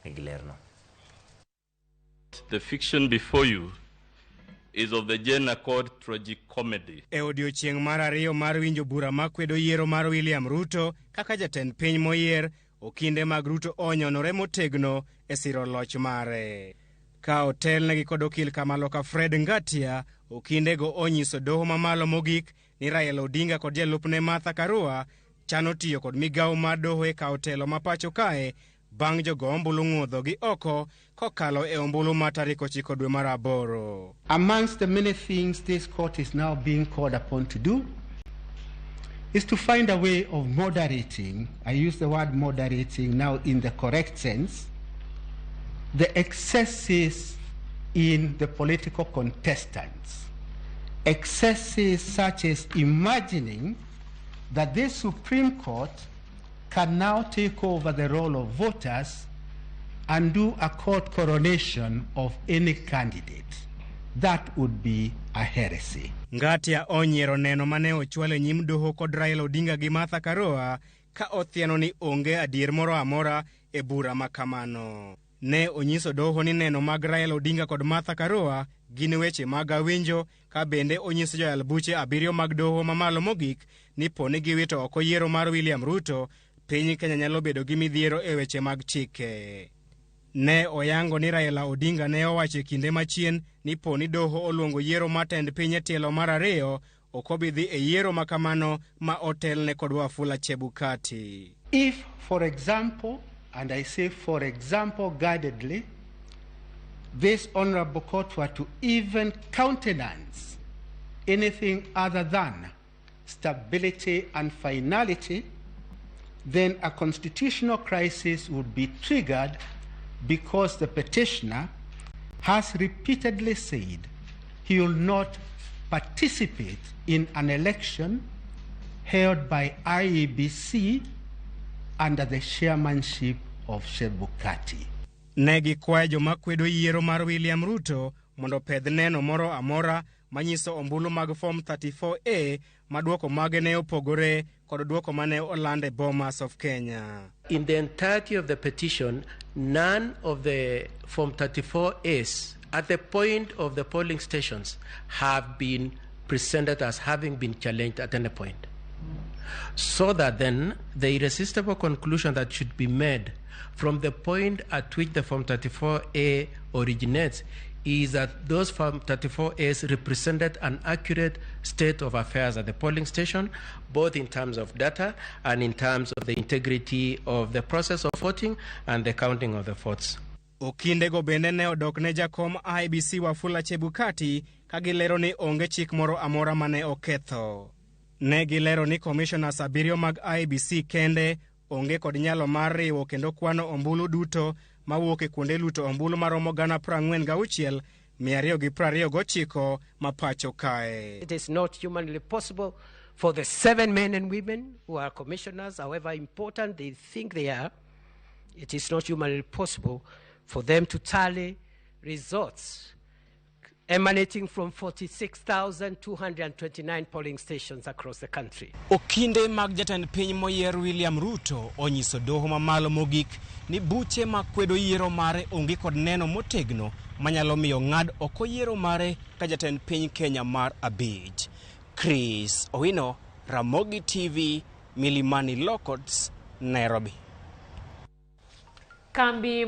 Nigi lerno. The fiction before you is of the genre called tragic comedy. E odiechieng' mar ariyo mar winjo bura makwedo yiero mar William Ruto kaka jatend piny moyier, okinde mag Ruto onyonore motegno e siro loch mare. Ka otelnegi kod okil Kamaloka Fred Ngatia, okindego onyiso doho mamalo mogik ni Raila Odinga kod jalupne Martha Karua chano tiyo kod migawo mar doho e kawo telo ma pacho kae bang' jogo ombulu ng'udho gi oko kokalo e ombulu mar tarik 9 dwe mar 8. Amongst the many things this court is now being called upon to do is to find a way of moderating, I use the word moderating now in the correct sense, the excesses in the political contestants. Excesses such as imagining that this Supreme Court can now take over the role of voters and do a court coronation of any candidate. That would be a heresy. Ngatia onyiero neno mane ochwal e nyim doho kod Raila Odinga gi Martha Karua ka othiano ni onge adier moro amora e bura ma kamano. Ne onyiso doho ni neno mag Raila Odinga kod Martha Karua gin weche mag awinjo ka bende onyiso joyal buche 7 mag doho mamalo mogik ni po ni giwito oko yiero mar William Ruto, piny Kenya nyalo bedo gi midhiero e weche mag chike. Ne oyango ni Raila Odinga ne owacho e kinde machien ni po ni doho oluongo yiero mar tend piny e tielo mar ariyo, ok obi dhi e yiero ma kamano ma otelne kod Wafula Chebukati. If, for example, and I say for example guardedly, this honorable court were to even countenance anything other than stability and finality, then a constitutional crisis would be triggered because the petitioner has repeatedly said he will not participate in an election held by IEBC under the chairmanship of Chebukati. Ne gikwayo joma kwedo yiero mar William Ruto mondo opedh neno moro amora manyiso ombulu mag Form 34A ma duoko mage ne opogore kod duoko mane oland e Bomas of Kenya. In the entirety of the petition, none of the Form 34As at the point of the polling stations have been presented as having been challenged at any point. So that then the irresistible conclusion that should be made from the point at which the Form 34A originates is that those Form 34As represented an accurate state of affairs at the polling station, both in terms of data and in terms of the integrity of the process of voting and the counting of the votes. Okindego bende ne odok ne jakom IEBC Wafula Chebukati ka gilero ni onge chik moro amora mane oketho. Ne gilero ni commissioners 7 mag IEBC kende onge kod nyalo mar riwo kendo kwano ombulu duto mawuok e kuonde luto ombulu maromo 46,229 ma pacho kae. It is not humanly possible for the 7 men and women who are commissioners, however important they think they are, it is not humanly possible for them to tally results emanating from 46,229 polling stations across the country. Okinde mag jatend piny moyier William Ruto onyiso doho mamalo mogik ni buche makwedo yiero mare onge kod neno motegno manyalo miyo ng'ad oko yiero mare ka jatend piny Kenya mar 5. Chris Owino, Ramogi TV, Milimani Law Courts, Nairobi. Kambi